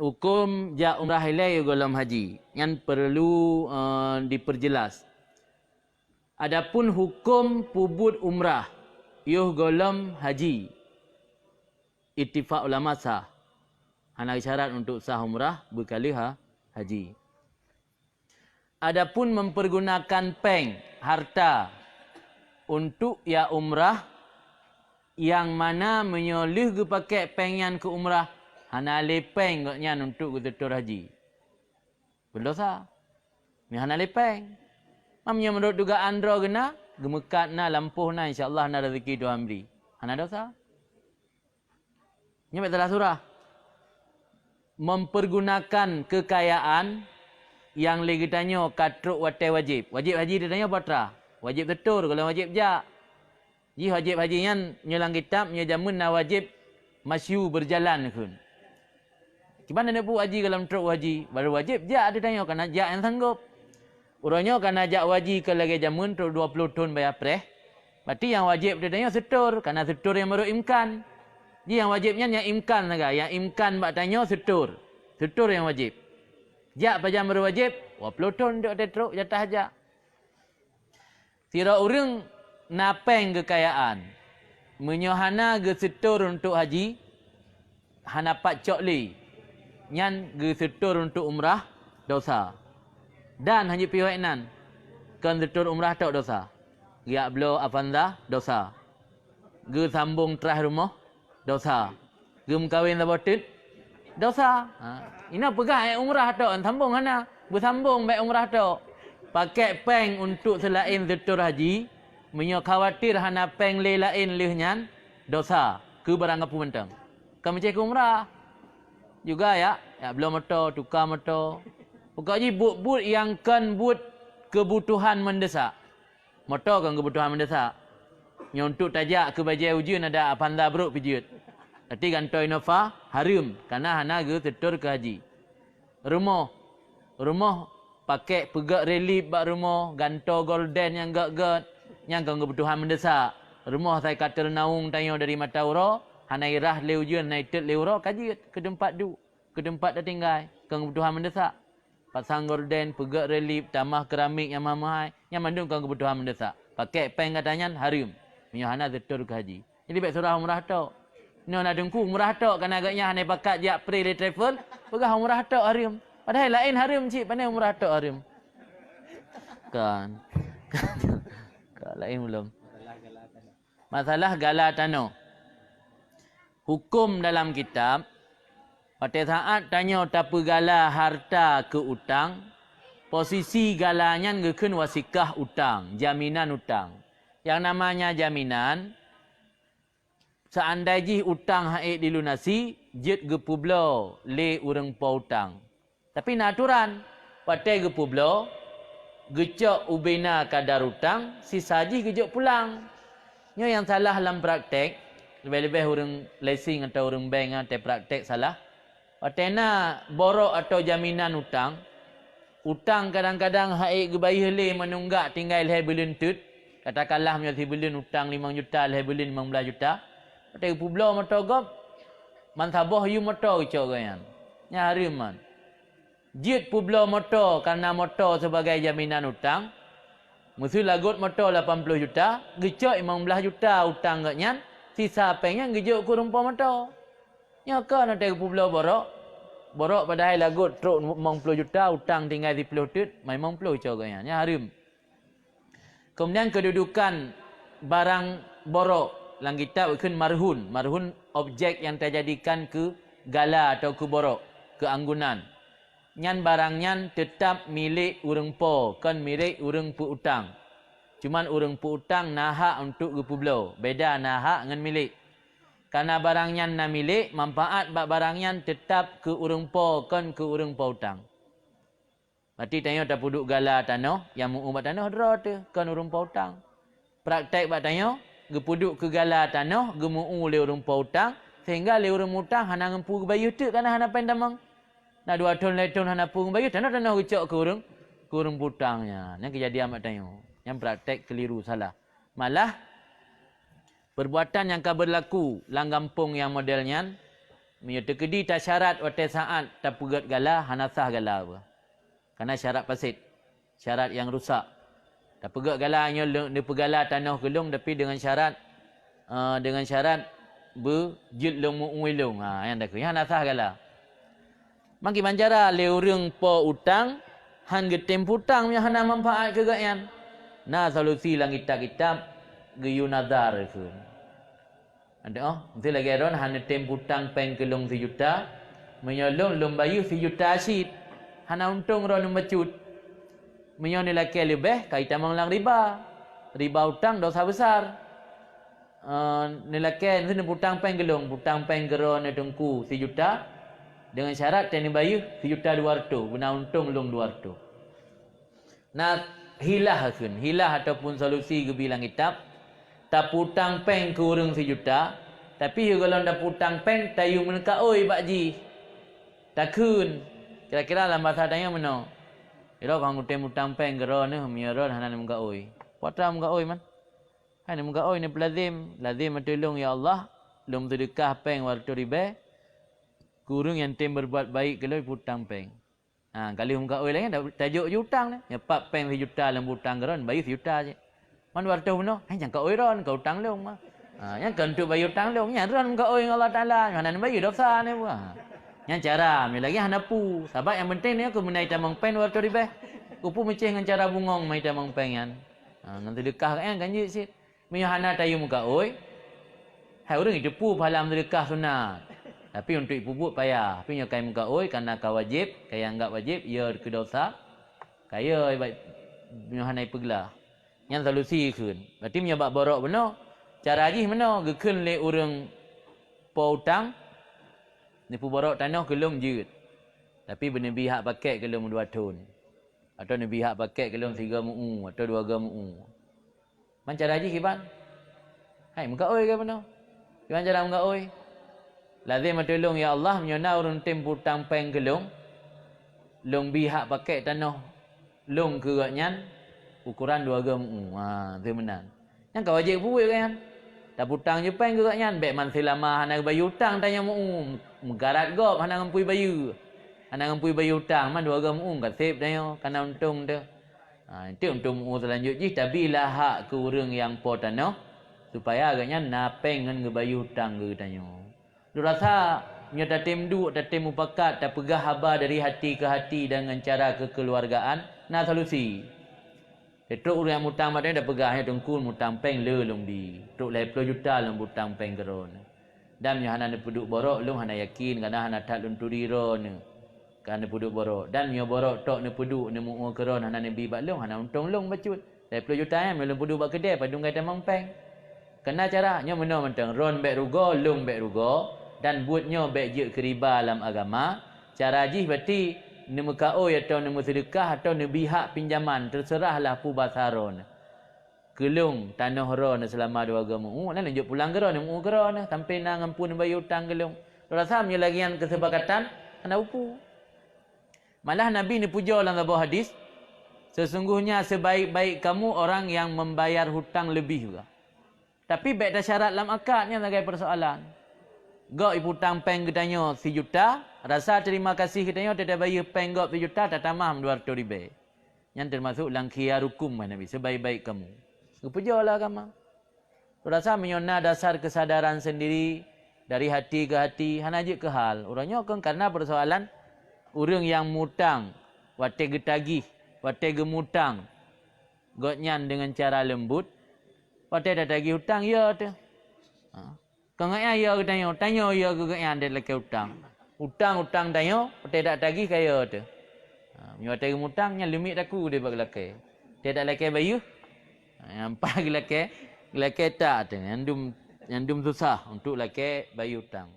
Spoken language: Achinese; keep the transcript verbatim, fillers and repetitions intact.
Huköm jak umrah ilée yoh gohlom haji, nyan peurlu, eh, dipeurjeulaih. Adapun huköm peubuet umrah yoh gohlom haji, ittifak ulama sah. Hana syarat untuk sah umrah beukaleuh ha-, haji. Adapun mempergunakan péng, harta, untuk ya umrah, nyang mana meunyoe lheueh geupakék péng nyan keu umrah, hana lé péng gobnyan untuk geuseutôt haji, beudôsa. Meunyoe hana lé péng. Ma meunyoe meunurot dugaan droe geuh na, geumeukat na, lampôh na, insya Allah na rezeki Tuhan bri. Hana dosa. Nyoe bèk salah surah. Mempergunakan kekayaan nyang lé geutanyoe ka trok watèe wajéb. Wajéb haji geutanyoe peue atra? Wajéb seutor, gohlom wajéb jak. Jih wajéb haji nyan nyoe lam kitab, nyoe jameun na wajéb masyu, berjalan kheun. Kiban taneuk peubuet haji gohlom trok haji? Baru wajéb jak geutanyoe, kana jak nyang sanggôp. Uroe nyoe kana jak haji keu lagèe jameun trok dua ploh thon baya preh. Berarti nyang wajéb geutanyoe seutor, kana seutor nyang barô imkan. Jih nyang wajéb nyan nyang imkan sagai, nyang imkan bak tanyoe seutor. Seutor nyang wajéb. Jak pajan barô wajéb, dua ploh thon deuek watèe trok jatah jak. Sidroe ureueng na péng keukayaan, meunyoe hana geuseutor untuk haji, hana pat cok lé, nyan geuseutor untuk umrah, dosa. Dan hanjeuet piôh inan, kon seutor umrah tok dosa. Geujak bloe Avanza, dosa. Geusambong trah rumoh, dosa. Geumeukawen saboh teut, dosa. Ha. Inoe peugah ék umrah tok, sambong hana. Beusambong bèk umrah tok. Pakék péng untuk seulaén seutor haji, meunyoe khawatir hana péng lé laén lheueh nyan, dosa. Keu barang kapeue mantong. Kon meucéh keu umrah. Juga ya, ya bloe moto, tuka moto. Pokok jih buet-buet nyang kon buet keubutuhan meundesak. Moto kon keubutuhan meundesak. Nyoe untuk tajak keu bajèe ujeuen adak Avanza brok pijeuet. Tapi gantoe Innova hareuem, kana hana geuseutor keu haji. Rumoh, rumoh pakék peugöt relief bak rumoh, gantoe golden nyang göt-göt, nyan kon keubutuhan meundesak. Rumoh asai ka teureunawong tanyoe dari mata uroe, hana irah lé ujeuen, hana itet lé uroe, ka jeuet keu teumpat duek, keu teumpat tatinggai, kon keubutuhan meundesak. Pasang gorden, peugöt relief, tamah keramik nyang mahai-mahai, nyan mandum kon keubutuhan meundesak. Pakék péng gata nyan hareuem, meunyoe hana seutor keu haji. Jadi bèk surah umrah tok. Nyoe na teungku umrah tok, kana gobnyan hana pakat jak pre lé travel, peugah umrah tok hareuem. Padahai laén hareuem cit, pane umrah tok hareuem. Kan. Ka laén belum. Masalah gala tanoh. Huköm dalam kitab, watèe saát tanyoe tapeugala harta keu utang, posisi gala nyan geukheun wasikah utang, jaminan utang. Nyang namanya jaminan, seandai jih utang han ék dilunasi, jeuet geupeubloe lé ureueng po utang. Tapi na atoran, watèe geupeubloe, geucok ubena kadar utang, sisa jih geujok pulang. Nyoe nyang salah lam praktek, leubeh-leubeh ureueng leasing atawa ureueng bank nyang watèe praktek salah. Watèe na borok atawa jaminan utang, utang kadang-kadang han ék geubayeue lé meununggak tinggai lhèe buleuen teut, katakanlah meunyoe sibuleuen utang limong juta, lhèe buleuen limong blaih juta, watèe geupeubloe moto gob, man saboh yum moto geucok gobnyan. Nyan hareuem man. Jeuet peubloe moto kareuna moto sibagai jaminan utang. Meuseu lagot moto lapan ploh juta, geucok limong blaih juta utang gobnyan, sisa péng nyan geujok keu ureueng po moto. Nyoe kon watèe geupeubloe borok. Borok padahai lagot trok limong ploh juta, utang tinggai siploh teut, ma limong ploh geucok gobnyan. Nyan hareuem. Keumudian keududukan barang borok lam kitab geukheun marhun. Marhun objek nyang tajadikan keu gala atawa keu borok, keu anggunan. Nyan barang nyan teutab milék ureueng po, kon milék ureueng peu-utang. Cuman ureueng peu-utang na hak untuk geupeubloe, beda na hak ngon milék. Kareuna barang nyan na milék, manfaat bak barang nyan teutab keu ureueng po, kon keu ureueng po utang. Berarti tanyoe tapeuduek gala tanoh, nyang meu-eu bak tanoh droe teuh, kon ureueng po utang. Praktek bak tanyoe, geupeuduek keu gala tanoh geumeu-eu lé ureueng po utang, sehingga lé ureueng utang hana ngon peue geubayeue teuk kareuna hana péng tamong. Na dua thon lhèe thon hana peue geubayeue, tanoh-tanoh geucok keu ureueng, keu ureueng po utang nyan. Nyan keujadian bak tanyoe. Nyan praktek keliru, salah. Malah, perbuatan nyang ka beurlaku lam gampông nyang model nyan, Meunyoe teukeudi tasyarat watée saát tapeugét gala, hana sah gala beuh. Kana syarat fasid, syarat nyang rusak. Tapeugét gala nyoe lé-, neupeugala tanoh keu lôn, tapi deungon syarat, eh, deungon syarat beujeuet lôn meu-ue lôn. Ha, nyan takheun, nyan hana sah gala. Mangki bancara lé ureuëng po utang, han geutem peutang meunyoe hana manfaát keu gobnyan. Na solusi lam kitab-kitab geuyue nazar kheun. Ada oh, mesti lagée droen hana tem peutang péng keu lôn sijuta, meunyoe lôn lôn bayeue sijuta cit, hana untông droen bacut. Meunyoe neulakée leubeh, ka itamong lam riba. Riba utang dosa besar. Eh, neulakée, mesti neupeutang péng keu lôn, peutang péng keu droen teungku sijuta, deungon syarat teuh neubayeue sijuta dua reutôh, beuna untông lôn dua reutôh. Na hilah kheun, hilah ataupun solusi geubi lam kitab, tapeutang péng keu ureuëng sijuta, tapi gohlom tapeutang péng tayue meukaôi bak jih. Takheun, kira-kira lam basa tanyoe meunoe. Ilok kong kutem utang péng keu droeneuh, meunyoe droen hana neumeukaôi. Peue atra meukaôi man? Hai neumeukaôi, neupeulazem, lazem ateueh lôn, ya Allah, lôn seudeukah péng dua reutôh ribée keu ureuëng nyang tem beureubuat baik keu lôn peutang péng. Ha, ka lheueh meukaôi lagée nyan, tajok ju utang nyan. Nyoe pat péng sijuta lôn peutang keu droen, bayeue sijuta cit. Man dua reutôh bunoe, hai nyang kaôi droen, ka utang lôn mah. Ha, nyan kon untuk bayeue utang lôn, nyan droen meukaôi ngon Allah Taala, hana neubayeue dosa nyan buah. Nyan cara, meunyoe lagée hana peue. Sabab nyang penting nyoe keu meunan itamong péng dua reutôh ribée. Keupeue meucéh ngon cara bungong man itamong péng nyan. Ha, ngon seudeukah nyan kan jeuet cit. Meunyoe hana tayue meukaôi, hai ureuëng jiteupeue pahala meuseudeukah sunat. Tapi untuk jipeubuet payah. Tapi nyoe ka meukaôi, kareuna ka wajéb, ka ianggap wajéb, ya keu dosa, ka ya, meunyoe hana jipeuglah. Nyan solusi kheun. Berarti meunyoe bak borok bunoe, cara jih meunoe, geukheun lé ureuëng po utang, neupeuborok tanoh keu lôn jeuet. Tapi beuneubi hak paket keu lôn dua thon. Atawa neubi hak paket keu lôn sigoe meu-u, atawa dua goe meu-u. Man cara jih kiban? Hai, meukaôi keu bunoe. Kiban cara meukaôi? Lazem ateueh lôn, ya Allah, meunyoe na ureuëng tem peutang péng keu lôn, lôn bi hak paket tanoh lôn keu gobnyan ukoran dua goe meu-u. Ha, lheueh meunan. Nyan ka wajéb peubuet gobnyan. Tapeutang jih péng keu gobnyan, bék man seulama hana geubayeue utang tanyoe meu-u, meugarat gob hana geupeu bayeue. Hana geupeu bayeue utang, man dua goe meu-u ka sép tanyoe, ka na untông teuh. Ha, itu untuk meu-u seulanjut jih, tabi lah hak keu ureuëng nyang po tanoh, supaya gobnyan na péng ngon geubayeue utang geutanyoe. Lôn rasa, meunyoe tatem duek, tatem mupakat, tapeugah haba dari hati keu hati dan ngon cara keukeuluwargaan, na solusi. Trok ureuëng nyang mutang bak tanyoe tapeugah, "Nyoe Teungku mutang péng le lôn bi. Trok lhée ploh juta lôn mutang péng keu droeneuh. Dan meunyoe hana neupeuduek borok, lôn hana yakin, kareuna hana that lôn turi droeneuh ka neupeuduek borok. Dan meunyoe borok tok neupeuduek, neumeu-u keu droeneuh hana neubi bak lôn, hana untông lôn bacut. Lhée ploh juta nyan meunyoe lôn peuduek bak keudée, padum ka tamong péng." Kareuna cara nyoe meunoe mantong, droen bék rugoe, lôn bék rugoe, dan buet nyoe bék jeuet keu riba lam agama. Cara jih berarti neumeukaôi atawa neumeuseudeukah atawa neubi hak pinjaman, teuseurahlah peue basa droeneuh. Keu lôn tanoh droeneuh seulama dua goe meu-u, na lôn jok pulang keu droeneuh, meu-u keu droeneuh, sampoe na ngon peue neubayeue utang keu lôn. Lôn rasa meunyoe lagée nyan keusepakatan, hana peue-peue. Malah Nabi neupujoe lam saboh hadis, "Sesungguhnya sebaik-baik kamu orang yang membayar hutang lebih," uroe. Tapi bék tasyarat lam akad, nyan sagai peusoalan. Gob jipeutang péng geutanyoe sijuta, rasa terima kasih geutanyoe teuh tabayeue péng gob sijuta, tatamah dua reutôh ribée. Nyan teumasok lam khiyarukum, kheun Nabi, sebaik-baik kamu. Geupujoe lé agama. Lôn rasa meunyoe na dasar keusadaran seundiri dari hati keu hati, hana jeuet keu hal. Uroe nyoe kon kareuna peusoalan ureuëng nyang mutang, watée geutagih, watée geumutang gobnyan deungon cara leumbut, watée tatagih utang, yo teuh. Ha. Kon gobnyan yo geutanyoe, tanyoe yo keu gobnyan teuh lakée utang. Utang-utang tanyoe, watée tatagih ka yo teuh. Ha, meunyoe watée geumutang, nyan leumiek taku deh bak geulakée. Watée talakée bayeue, ha, nyan paih geulakée, geulakée tak teuh, nyan dum, nyan dum susah untuk lakée bayeue utang.